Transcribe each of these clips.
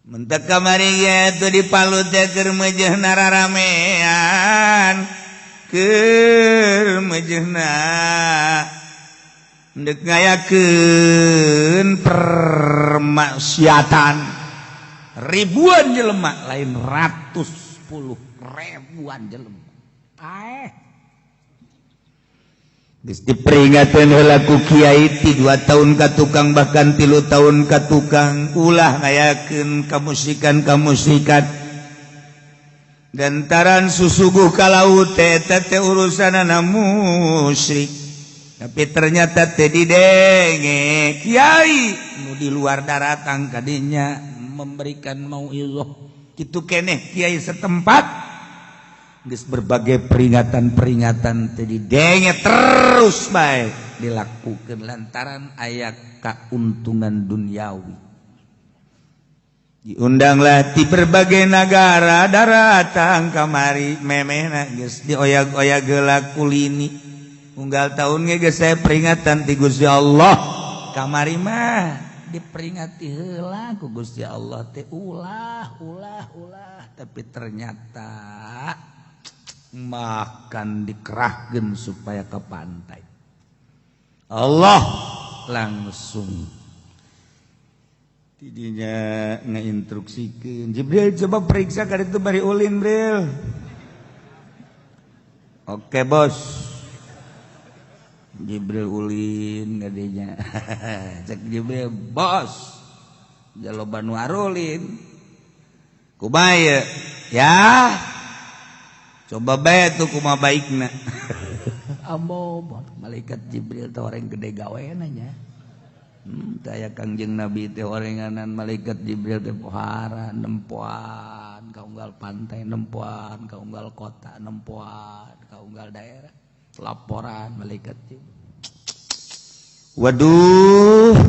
Mentek kamari ge teu dipalut teh keur meujeuhna raramean. Keur meujeuhna ndek ngayakeun permaksiatan ribuan jelema lain ratus puluh ribuan jelema paeh. Geus diperingatkeun heula ku kiai ti 2 tahun ka tukang bahkan 3 tahun ka tukang ulah ngayakeun kamusikan-kamusikan gantaran susuguh ka laut teh eta teh urusanana musyrik. Tapi ternyata teh didenge kiai nu di luar daratan kadinya memberikan mauizah kitu keneh kiai setempat geus berbagai peringatan-peringatan teh didenge terus bae dilakukeun lantaran aya kauntungan duniawi. Diundanglah ti berbagai negara daratang kamari memehna geus dioyag-oyag heula kulini. Unggal tahun ge geus saya peringatan ti Gusti Allah kamari mah diperingati heula ku Gusti Allah teh ulah ulah ulah tapi ternyata makan dikerahkeun supaya ke pantai. Allah langsung tidinya ngeinstruksikeun Jibril coba periksa ka ditu bari ulin Bril. Oke bos. Jibril ulin kadinya. Cek Jibril bos jaloba nu arulin kumaha ya coba bae tuh kumaha baikna. Ambo malaikat Jibril teh orang gede gawena nya. Teh aya Kangjeng Nabi teh orenganan malaikat Jibril teh pohara nempoan ka unggal pantai nempoan ka unggal kota nempoan ka unggal daerah laporan malaikat Jibril. Waduh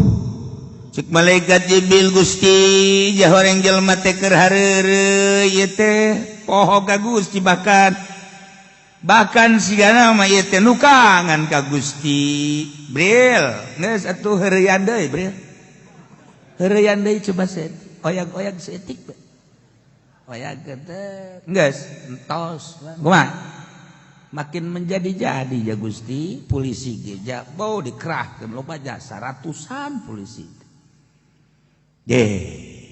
cek malaikat Jibril Gusti jah orang jelema teh keur hareureuy ieu teh poho ka Gusti bahkan bahkan sigana mah ieu teh nukangan ka Gusti. Bril geus atuh heureuyan deui Bril. Heureuyan deui coba seut oyag-oyag saeutik bae. Oyag teh geus entos kumaha makin menjadi-jadi ya Gusti polisi ge ja bau dikerahkeun loba jasa ratusan polisi. Ye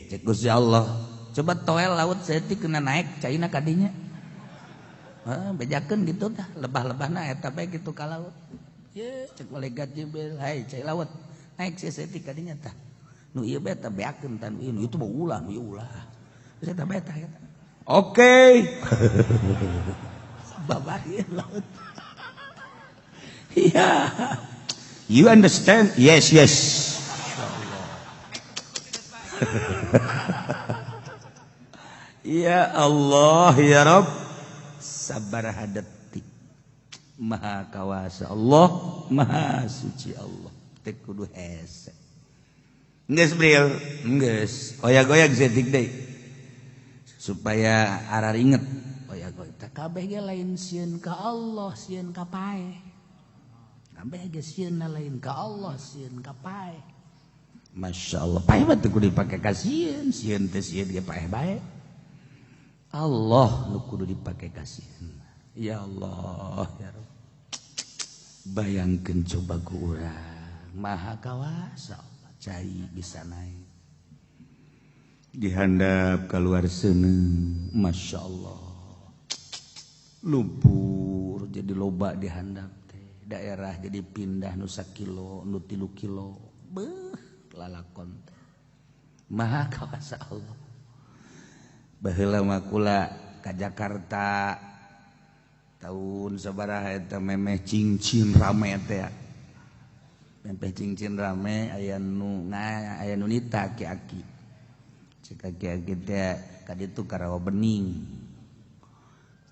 cek Gusti Allah coba toel laut saeutik kena naik caina kadinya. Heeh bejakeun gitu tah lebah-lebahna eta bae kitu ka laut. Ye cek malaikat Jibril hai cai laut naik saeutik kadinya tah. Nu ieu bae tah beakeun tah nu ieu itu mah ulah nu ieu ulah. Geus eta bae tah eta. Oke. Babahin laut. Ya. You understand? Yes, yes. Ya Allah ya Rabb sabaraha detik maha kawasa Allah maha suci Allah teh kudu hese. Geus Bril, geus oyag-oyag saeutik deui supaya araringet. Oyag-oyag teh kabeh ge lain sieun ka Allah sieun ka paeh. Kabeh ge sieunna lain ka Allah sieun ka paeh. Masya Allah paeh mah teu kudu dipake ka sieun, sieun teh sieun ge paeh bae. Allah nu kudu dipake ka sieun. Ya Allah ya Rabb. Bayangkeun coba ku urang maha kawasa Allah cai bisa naik. Dihandap keluar seuneu Masya Allah. Lumpur jadi loba dihandap teh daerah jadi pindah nu sakilo nu 3 kilo beuh lalakon teh maha kawasa Allah. Baheula mah kula ka Jakarta tahun sabaraha eta memeh cincin rame teh memeh cincin rame aya nu aya nu nita aki-aki cek aki-aki teh ka ditu Karawa Bening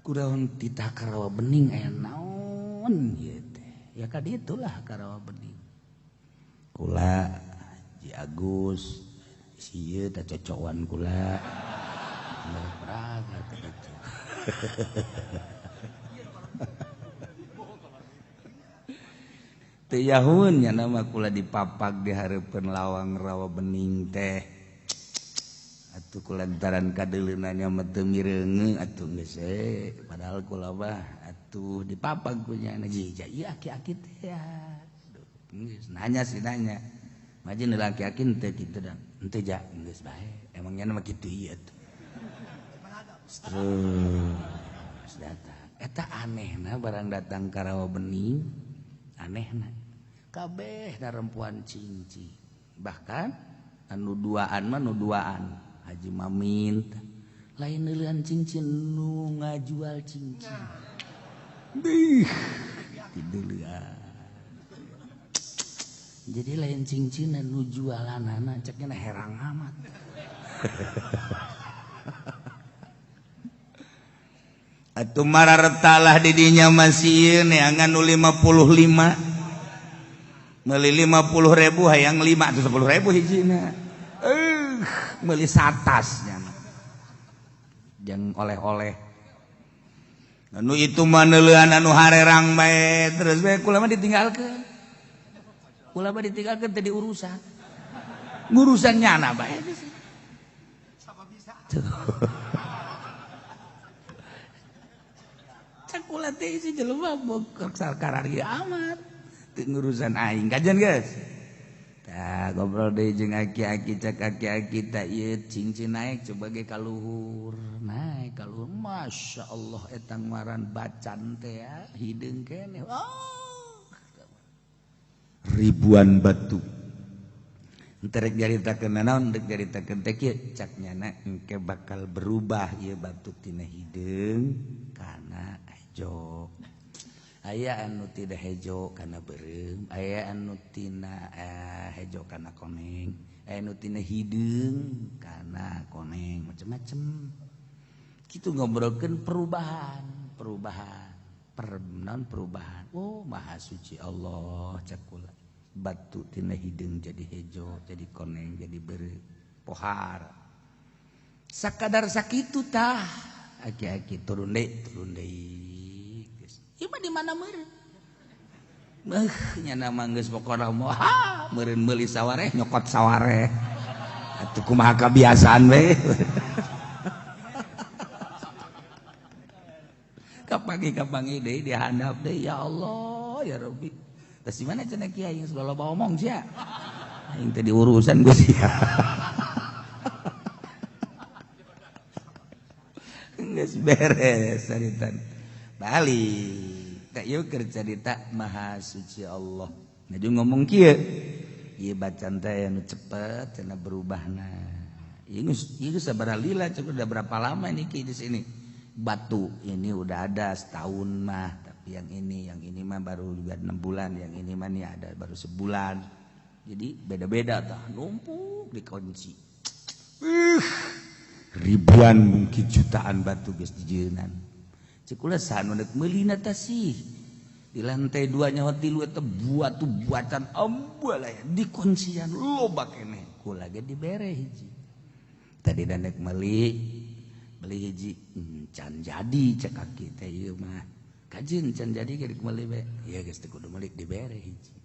kurang titah Karawa Bening aya naon ieu teh ya ka ditulah Karawa Bening kula Ji Agus si ieu teh cocokan kula beraga teh teu yahun nya nama kula dipapag di hareupeun lawang Rawa Bening teh. Atuh kulantaran kadeuleunna mah teu mireungeung atuh geus we padahal kula mah atuh dipapag ku nya jija ieu aki-aki teh ya. Geus nanya sih nanya. Majin aki-aki teh kitu da. Henteu ja geus bae. Emang nya mah kitu ieu atuh. Terus datang. Eta anehna barang datang ka Rawa Bening anehna. Kabeh narempuan cincin. Bahkan anu duaan mah nu duaan. Haji Mamin lain neuleun cincin nu ngajual cincin. Bih, dideulean. Jadi lain cincin nu jualanana ceknya herang amat. Atuh mararetalah di dinya masih neangan nu 55. Meuli 50.000 hayang 5 atau 10.000 hijina. Meuli satasnya jang oleh-oleh anu itu mah neuleuan anu harerang bae terus bae kula mah ditinggalkeun kula mah ditinggalkeun teh diurusan ngurusan nyana bae bisa cak kula teh si jelema bokor karari amat teu ngurusan aing kajian geus. Tah ngobrol deui jeung aki-aki cak aki-aki tak ieu cincin naik coba ge ka luhur naik ka luhur Masya Allah eta ngaran bacan teh ya hideung keneh oh ribuan batu henteu rek nyaritakeun naon rek nyaritakeun teh kieu cak nyana engke bakal berubah ieu batu tina hideung kana hejo. Aya anu tidak hejo kana beureum, aya anu tina hejo kana koneng, aya anu tina hideung kana koneng, macem-macem. Kitu ngobrolkeun perubahan, perubahan, pernon perubahan. Oh, maha suci Allah cak kula. Batu tina hideung jadi hejo, jadi koneng, jadi beureum, pohar. Sakadar sakitu tah, aki-aki turun deui, turun deui. Ieu mah di mana meureun? Beuh nya mah geus pokona mah meureun meuli sawareh nyokot sawareh. Atuh kumaha kabiasaan we. Kapangi-kapangi deui dihandap deui ya Allah ya Rabbi. Tah di mana cenah kiai geus loba omong sia. Aing teh diurusan geus sia. Geus beres caritan. Balik tak yuk kerja cerita maha suci Allah. Nah dia ngomong kieu, ieu bacan teh anu cepet cenah berubahna. Ieu geus sabaraha lila cukup udah berapa lama ini ki di sini. Batu ini udah ada setahun mah, tapi yang ini mah baru juga 6 bulan, yang ini mah nih ada baru sebulan. Jadi beda-beda tah, numpuk dikunci. Ribuan mungkin jutaan batu geus dijeunan. Cekula sanu dek meulina tah sih. Di lantai 2 nya hotel eta batu buatan ambalaya dikuncian loba keneh. Kula ge dibere hiji. Tadi danek meuli beli hiji can jadi cek kaki teh ieu mah. Kajeun can jadi ge dek meuli we. Ieu geus teu kudu meuli dibere hiji.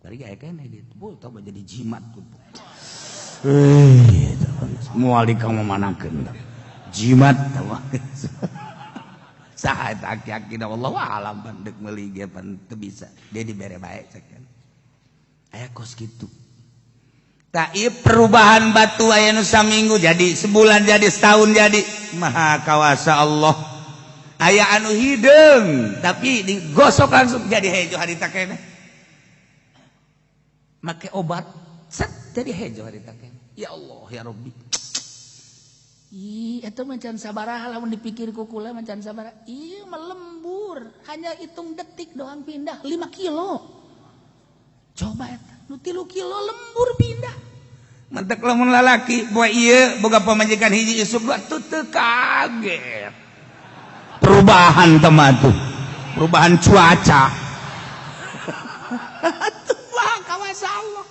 Bari ge aya keneh ditu. Boh tah jadi jimat tuh. Euy, moal dikamamanakeun. Jimat tah mah. Saha eta aki-aki da wallahu alam pan deuk meuli ge pan teu bisa. Dia dibere bae cek kan. Aya kos kitu. Tah ieu perubahan batu aya nu saminggu jadi, sebulan jadi, setahun jadi. Maha kawasa Allah. Aya anu hideung tapi digosok langsung jadi hejo harita keneh. Make obat set jadi hejo harita keneh. Ya Allah ya Rabbi. Ih, eta mah can sabaraha lamun dipikir ku kula mah can sabaraha. Ih, melembur, hanya hitung detik doang pindah 5 kilo. Coba eta, nu 3 kilo lembur pindah. Mentek lamun lalaki poe ieu boga pamajikan hiji isuk dua tuh teu kaget. Perubahan teh mah tuh. Perubahan cuaca. Tuh mah kawasa Allah.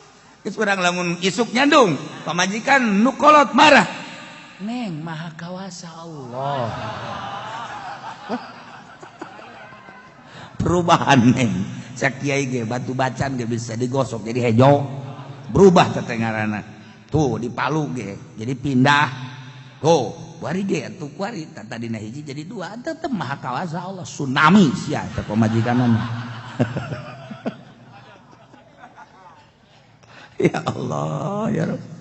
Geus urang lamun isuk nyandung, pamajikan nu kolot marah. Neng maha kawasa Allah. Perubahan neng. Cak kiai ge batu bacan ge bisa digosok jadi hejo. Berubah teh ngaranna. Tuh di Palu ge jadi pindah. Tuh kuari ge atuh kuari tadina hiji jadi dua, tetep maha kawasa Allah. Tsunami sia teh pamajikanana. Ya Allah ya Rabb.